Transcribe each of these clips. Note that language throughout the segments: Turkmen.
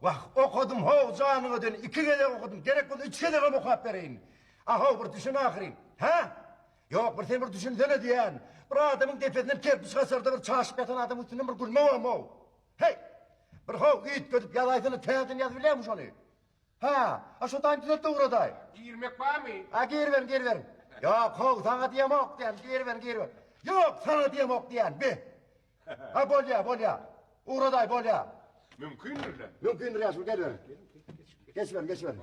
Wah, okadym how, janyňa dön, iki gezek okadym, gerek bolsa üç gezegem okap bereýin. A-how, bir düşün ahyryn. Hä? Ýok, bir sen bir düşünsene diýýän. Bir adamyň depesinden kerpiç gaçarda bir çaşyp ýatan adamyň üstünden bir gülme bam-ow. Heý! Bir how, üýtgedip ýazaýsana, täzeden ýazyp bilýäňmi şony? Hä, a şo taýyny düzelt-de ugradaý. Girmek barmy? A giriberiň, giriberiň. Ýok, how, saňa diýemok diýýän, giriberiň, giriberiň. Ýok, saňa diýemok diýýän, be. Ha, bolýa, bolýa. Ugradaý, bolýa. Mümkindir-le. Mümkindir, ýaşuly, geliberiň. Geçiberiň, geçiberiň.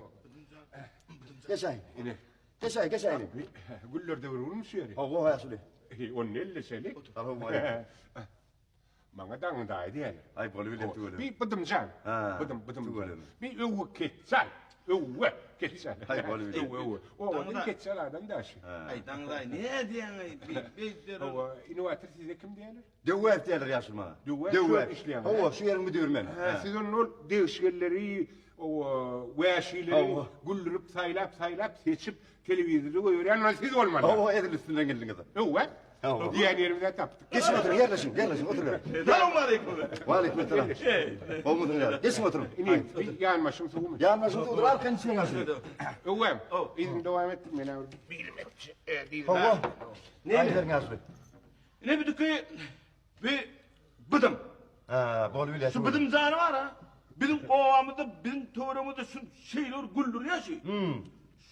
Geçäý. Ine. Geçäý, geçäý inim. Güller döwür şu ýeri. Hawa, ýaşuly. Ony elleşeli. Salowmaleýkim. Maňa daňy daýy diýerler. Aý bolubiler tüweleme. Bi bydymjan. Bydym bydym. Tüweleme. Bi öwwe ketjal. Öwwe ketjal. Aý bolubiler. Öwwe öwwe. Owadan ketjal adam da şu. Aý daňy daýy ne diýýäň-aý bi beýdip. Hawa, innowator size kim diýerler? Döwwäýew diýerler ýaşuly maňa. Döwwäýew işleýäň. Hawa, şu ýeriň müdiri men. Siz onda ol degişgenleri, owa, wäşileri güldürip saýlap saýlap seçip Telewizorda goýberýän ol siz bolmaly. Hawa, edil üstünden geldiňiz. Öwwe. Diýen ýerimize tapdyk. Geçiň oturyň, ýerleşiň, ýerleşiň, oturyň. Salowmaleýkum. Waleýkim essalam. Gowumysyňyz ýaly? Geçiň oturyň. Inim, ýanbaşyň suwumy? Ýanbaşyň suwudyr, arkaýyn içiň ýaşuly. Öwwem, yzyny dowam etdir, men bir Hawa. Näme? Ýaşuly. Ine büdüki bi bydym. Ha, bol bilýär. Şu bydym jany bar ha. Biziň obamyzda, biziň töweregimizde şu şeýle bir güldürýär şu.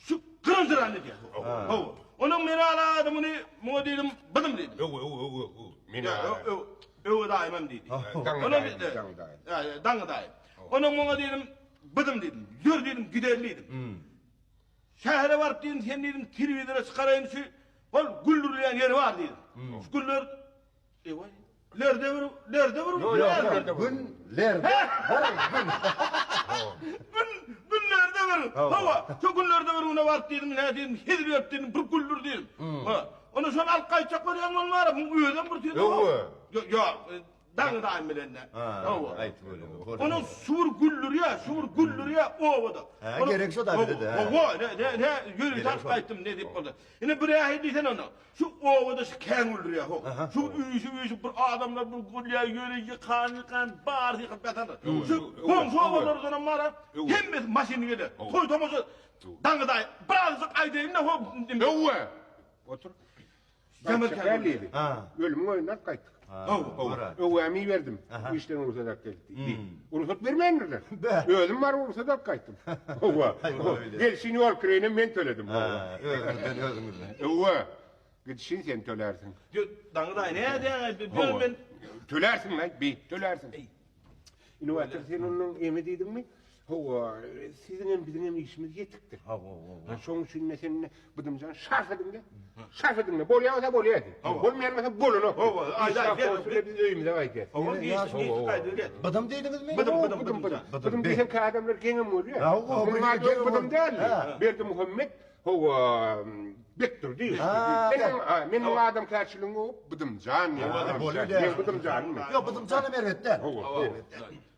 Şu gyryndyran edýär. Hawa. Onuň men ala adamyny muňa diýdim, bydym diýdim. Öw, öw, öw, öw. Men ala. Öw, öw daýymam diýdi. Daňy daýym, daňy daýym. Daňy daýym. Onuň muňa diýdim, bydym diýdim. Ýör diýdim, gideli diýdim. Şähere baryp diýdim, sen diýdim, telewizora çykaraýyn şu ol güldürilýän ýeri bar diýdim. Şu güller Ewa, lerde bir, lerde bir. Ýok, ýok, gün lerde bir gün. Gün, günlerde bir. Hawa, şu günlerde bir güne baryp diýdim, nä diýdim, hezil berip diýdim, bir güldür diýdim. Ha. Onda şony alyp gaýtjak bolýan bolmara, muň özem bir tüýs. Ýok. Ýok, daňy daýym bilen-de. Hawa, aýt bolýar. Onuň şur güldürýär, şur güldürýär obada. Hä, gerek şo da bize-de. Hawa, ne, ne, ne, ýörite alyp gaýtdym, ne diýip boldy. Ine bir ähli diýsen onda. Şu obada şu kän güldürýär ho. Şu üýşüp-üýşüp bir adamlar bir gülýär, ýöne ýykan-ýykan barysy ýykylyp ýatandyr. Şu goňşy obalardan hem bar-a, hemmesi maşynly gelýär. Toý tomaşa daňydaý. Birazajyk aýdaýyn-da ho. Öwwe! Otur. Gaýtjak diýdi. Ölümiň öýünden alyp gaýtdyk. Hawa. Öwwämi iberdim. Işden rugsat alyp geldi diýdi. Rugsat bermändirler. Özüm baryp rugsat alyp gaýtdym. Hawa. Gelşini ýol kireýinem men töledim. Özüňizden özüňizden. Öwwe. Gidişini sen tölärsiň. Daňy daýy nädýäň? Men Tölärsiň-laý, bi, tölarsiň. Innowator sen onuň emi diýdiňmi? Hawa, siziňem biziňem işimiz ýetikdir. Hawa, hawa. Şoň üçin-de sen Bydymjan şarf ediň-de. Şarf ediň-de. Bolýan bolsa bolýar diý. Bolmaýan bolsa bolanok. Hawa, aýdaý. Biz öýümize gaýdýas. Hawa, gaýdýas. Bydym diýdiňizmi? Bydym, bydym, bydym. Bydym diýseň kä adamlar geňem görýär. Munuň ady Bydym däldi. Berdimuhammet Hawa, Bekdurdy. Men muňa adamkärçiligiňi goýup, Bydymjan diýýän. Men Bydymjanym. Ýok, Bydymjanam erbet däl. Hawa,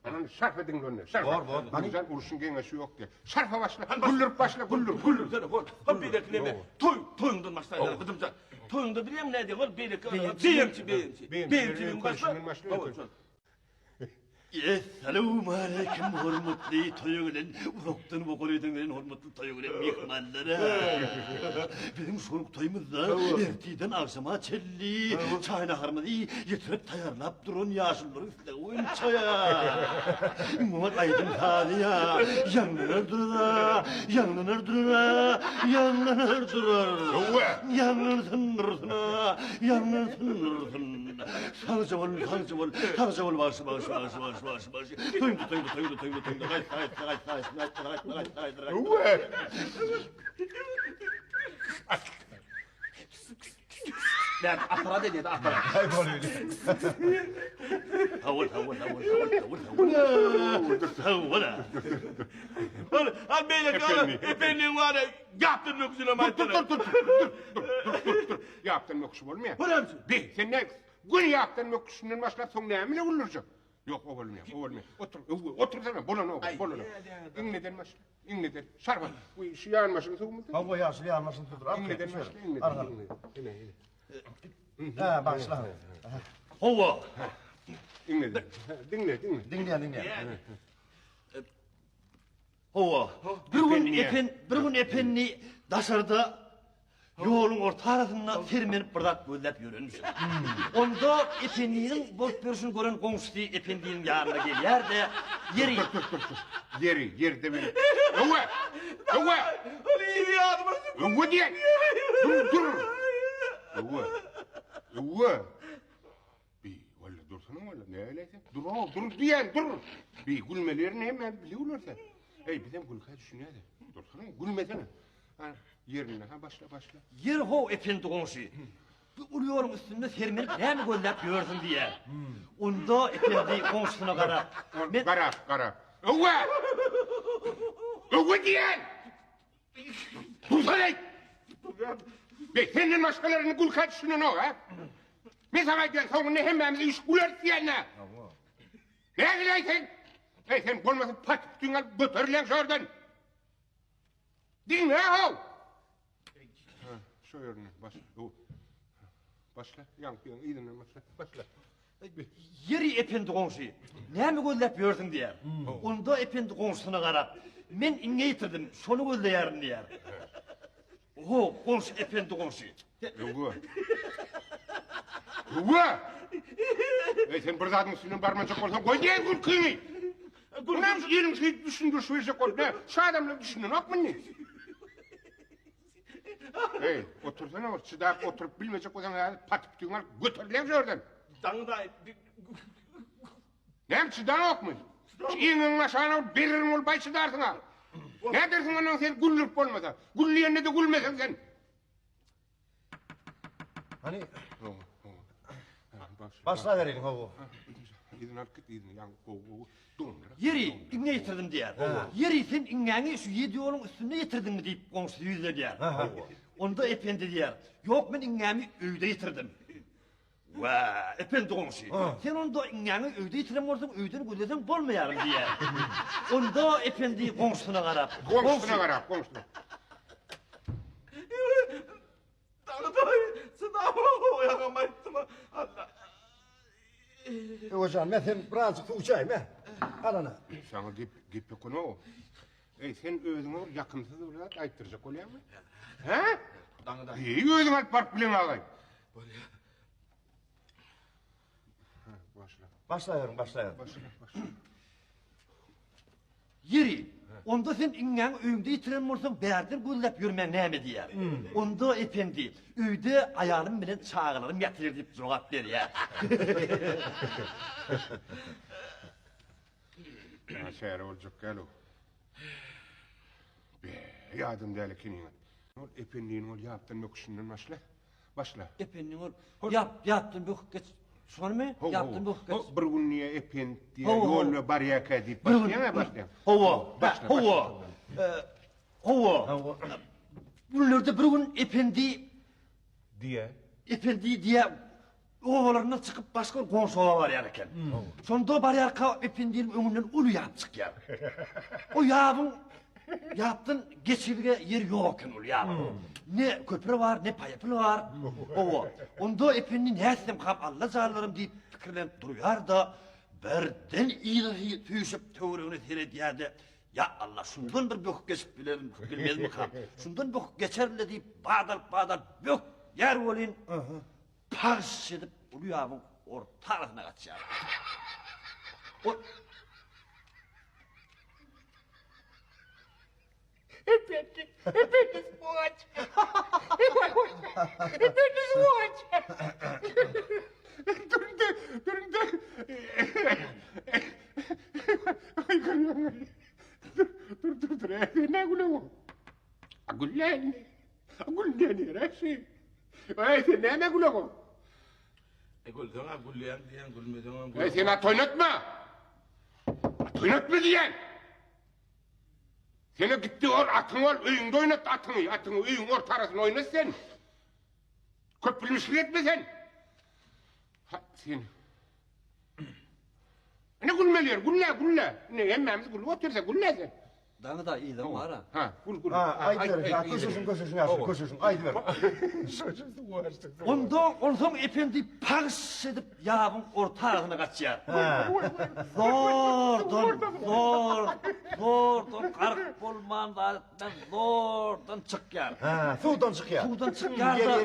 Anan şarf ediň onda. Şarf. Bor, bor. Bydymjan urşuň geňeşi ýok diýýär. Şarfa başla, güldürip başla, güldür. Güldürsene, hol. Hol beýleki neme? Toý, toýuňdan başlaýlar, Bydymjan. Toýuňda bilýäňmi nädýär? Hol beýleki beýemçi, beýemçi. Beýemçiligiň başla. Essalawmaleýkim hormatly toýa gelen uzakdan we golaýdan gelen hormatly toýa gelen myhmanlara. Biziň şol toýumyzda ertirden agşama çenli çaý naharymyzy ýetirip taýýarlap duran ýaşulularyň islegi boýunça muňa aýdym sazy ýaňlanar durar, ýaňlanar durar, ýaňlanar durar. Ýaňlansyn dursun, ýaňlansyn dursun. Sagja bol, sagja bol, sagja bol bagşy, bagşy, bagşy, bagşy, bagşy, bagşy. Toýumda, toýumda, toýumda, toýumda, toýumda. Gaýt, gaýt, gaýt, gaýt, gaýt, gaýt, gaýt, gaýt, gaýt. Ben aparat edýär, aparat. Aý bol öýle. Sag bol, sag bol, sag bol, sag bol, sag bol, sag bol. Sag bol. Al beýleki al, ependiň bar, ýapdan möküsine Dur, dur, dur, dur, dur, dur, dur. Ýapdan möküşi bolmaýar. Bolýarmy? Be, sen näme? Göni ýapdan möküşinden başlap soň näme bilen güldürjek? Ýok, o bolmaýar, o bolmaýar. Otur, öwwe, otursana, bolanok, bolanok. Iňňeden başla, iňňeden. Şarpa, bu şu ýanbaşyň suwumydy? Hawa, ýaşuly ýanbaşyň suwudyr. Iňňeden başla, iňňeden, iňňeden. Ine, ine. Hä, başla. Hawa. Iňňeden. Diňle, diňle. Diňleýän, diňleýän. Hawa. Bir gün Epen, bir gün Ependi daşarda ýoluň orta arasynda sermenip bir zat gözläp ýörenmiş. Onda Ependiniň bolup ýörşüni gören goňşusy Ependiniň ýanyna gelýär-de, Ýeri. Dur, dur, dur. Ýeri, ýerde men. Öwe! Öwe! Ol ýeri ýadyma Öwe diýen. Dur, dur. Öwe. Öwe. Bi, walla dursana walla, näleý sen? Dur, o, dur diýen, dur. Bi, gülmelerini hemme bilýärler sen. Eý, bizem gülkä düşünýäs. Dursana, gülmesene. Ha, ýerinde, ha, başla, başla. Ýer how, Ependi goňşy. Bu uly ýoluň üstünde sermenip näme gözläp ýörsüň diýýär. Onda Ependi goňşusyna garap, Men garap, garap. Öwe! Öwe diýen! Dursana! Be, senden başgalaryny gülkä düşünenok, ha? Men saňa aýdýan, soňunda hemmämiz üýşüp güleris diýen-dä. Nägileý sen? Eý, sen bolmasa patyk alyp göterileň şu ýerden. Diňle how! Ha, şu ýerinden baş. Başla, ýaňky ýeriň yzyndan başla. Başla. Ýeri Ependi goňşy, näme gözläp ýörsüň diýýär. Onda Ependi goňşusyna garap, Men iňňe ýitirdim, şony gözleýärin diýýär. Ho, goňşy Ependi goňşy. Öwwe. Öwwe! Eý, sen bir zadyň üstünden barmajak bolsaň, goý diýen gülküňi. Näme şu ýeriň şeýdip düşündiriş berjek bolup, nä? Şu adamlar düşünenokmy indi? Eý, otursana bir, çydap oturyp bilmejek bolsaň häzir patypdygyňy alyp göterileň şu ýerden. Daňdaý. Näme çydaňokmy? Şu eňegiň aşagyna bir bererin bolup aý çydarsyň-a. Nädersiň ondan sen güldürip bolmasa? Gül diýende-de gülmeseň sen. Hany? Başlabereliň hawa. Yzyny alyp git, yzyny ýaňy gowy gowy doňdur. Ýeri, iňňe ýitirdim diýýär. Ýeri, sen iňňäňi şu ýedi ýoluň üstünde ýitirdiňmi diýip goňşusy ýüzlenýär. Onda Ependi diýýär, Ýok, men iňňämi öýde ýitirdim. Wä, Ependi goňşy, sen onda iňňäňi öýde ýitiren bolsaň, öýden gözleseň bolmaýarmy diýýär. Onda Ependi goňşusyna garap, Goňşusyna garap, goňşusyna. Daňdaý, çydamok, oýagam aýtdym. Allah. Öwejan, men sen birazjyk suw içäýim, he? Al ana. Saňa gep gep ýok. Eý, sen özüňe bir ýakymsyz bir zat aýtdyrjak bolýaňmy? Hä? Daňdaý. Eý, özüň alyp baryp bileň agaý. Bolýar. Başla. Başlaýaryn, başlaýaryn. Başla, başla. Ýeri, onda sen iňňäňi öýüňde ýitiren bolsaň, bärden gözläp ýörmäň näme diýýär. Onda Ependi, Öýde aýalym bilen çagalarym ýatyr diýip jogap berýär. Ýa çäre boljak däl-ow. Be, ýadym däl ekeniň. Ol Ependiniň ol ýapdan böküşinden başla. Başla. Ependiniň ol ýap, ýapdan böküp geç. Şonymy? Ýapdan böküp geç. Bir gün diýe Epend diýe ýol we barýarka diýip başlaýaň, başlaýaň. Hawa, hawa. Hawa. Günlerde bir gün Ependi diýe. Ependi diýe obalaryndan çykyp başga bir goňşy oba barýar eken. Şonda barýarka Ependiniň öňünden uly ýap çykýar. O ýabyň ýapdan geçilge ýer ýok eken ol ýabyň. Ne köpri bar, ne paýapyl bar. Hawa. Onda Ependi nätsem kam Alla janlarym diýip pikirlenip durýar-da, birden yza süýşüp töweregine seredýär-de, Ýa Alla, şundan bir böküp geçip bilerin, bilmezmikam? Şundan böküp geçerin-le diýip, badalyp-badalyp bökýär welin, Parş edip uly ýabyň orta arasyna gaçýar. O Ependi, ependi suwaç. Ependi suwaç. Durun durun dur. Dur, dur, dur, dur. Ne gülüň? Güllen. Güllen, reşi. Eý, sen näme gülüň? E gülseň-ä gülýäň diýýän, gülmeseňem Eý, sen at oýnatma! At oýnatma diýýän! Sene gitdi ol atyňy ol öýüňde oýnat atyňy, atyňy öýüň orta arasynda oýnat sen. Köp bilmişlik etme sen. Ha, sen. Ine gülmeli ýer, gülle, gülle. Ine hemmämiz gülüp otyrsa, gülle sen. Daňy da yzam bar a. Ha, gül gül. Ha, aýdyber. Ha, köşeşiň, köşeşiň ýaşuly, köşeşiň, aýdyber. Onda onsoň Ependi pagş edip ýabyň orta arasyna gaçýar. Zordan, zor, zordan gark. urman zat etmän zordan çykýar. Hä, suwdan çykýar. Suwdan çykýar-da.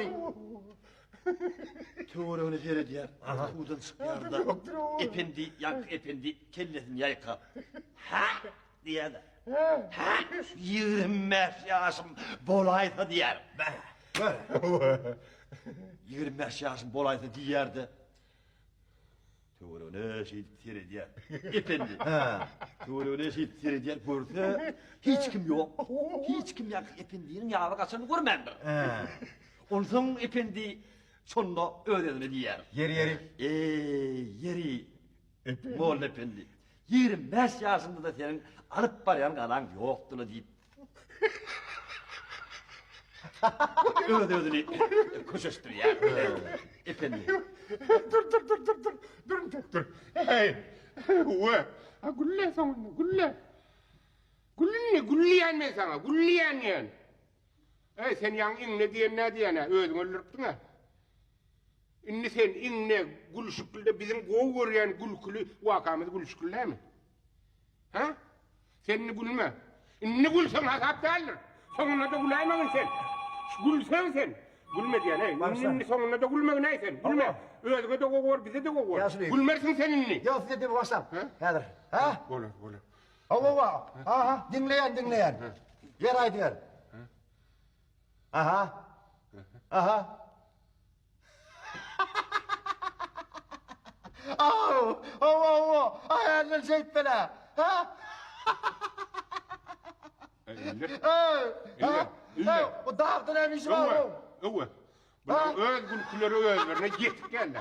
Töweregine seredýär. Suwdan çykýar-da. Ependi, ýaňky Ependi kellesini ýaýkap, Hä? diýýär-de. Hä? 25 ýaşym bolaýsa diýýär. 25 ýaşym bolaýsa diýýär-de. Töweregine şeýdip seredýär. Ependi. Töweregine şeýdip seredýär, görse, hiç kim ýok. Hiç kim ýaňky Ependiniň ýaby gaçanyny görmändir. Onsoň Ependi şonda öz-özüne diýýär. Ýeri, ýeri. Eý, ýeri, molla Ependi. 25 ýaşynda-da seniň alyp barýan galaň ýokdy-la diýip. Öz-özüni köşeşdirýär. Ependi. Dur, dur, dur, dur, dur. Dur, dur, dur. Hey. We. Ha gülle soňunda, gülle. Gülle, güllýän men saňa, güllýän diýen. Ey, sen ýaňy iňne diýen nä diýen-ä, özüňi öldüripdiň-ä. Indi sen iňne, gülşüklde biziň gowy görýän gülküli wakamyz gülşükli dälmi? Hä? Sen indi gülme. Indi gülseň hasap däldir. Soňunda-da güläýmegin sen. Gülseň sen. Gülme diýen, eý. Indi, indi soňunda-da gülmegin-äý sen. Gülme. Özüňe-de gowy bor, bize-de gowy bor. Gülmersiň sen indi. Ýok, size diýip başlap. Häzir. Hä? Bolar, bolar. Hawa, hawa. Aha, diňleýän, diňleýän. Ber aýdyber. Aha. Aha. Aw, hawa, hawa, aýallar şeýtmeli, ha? Ey, Ey, bu dagda näme işi bar oň? Öwe. Bular öz gülküleri özlerine ýetip geldi.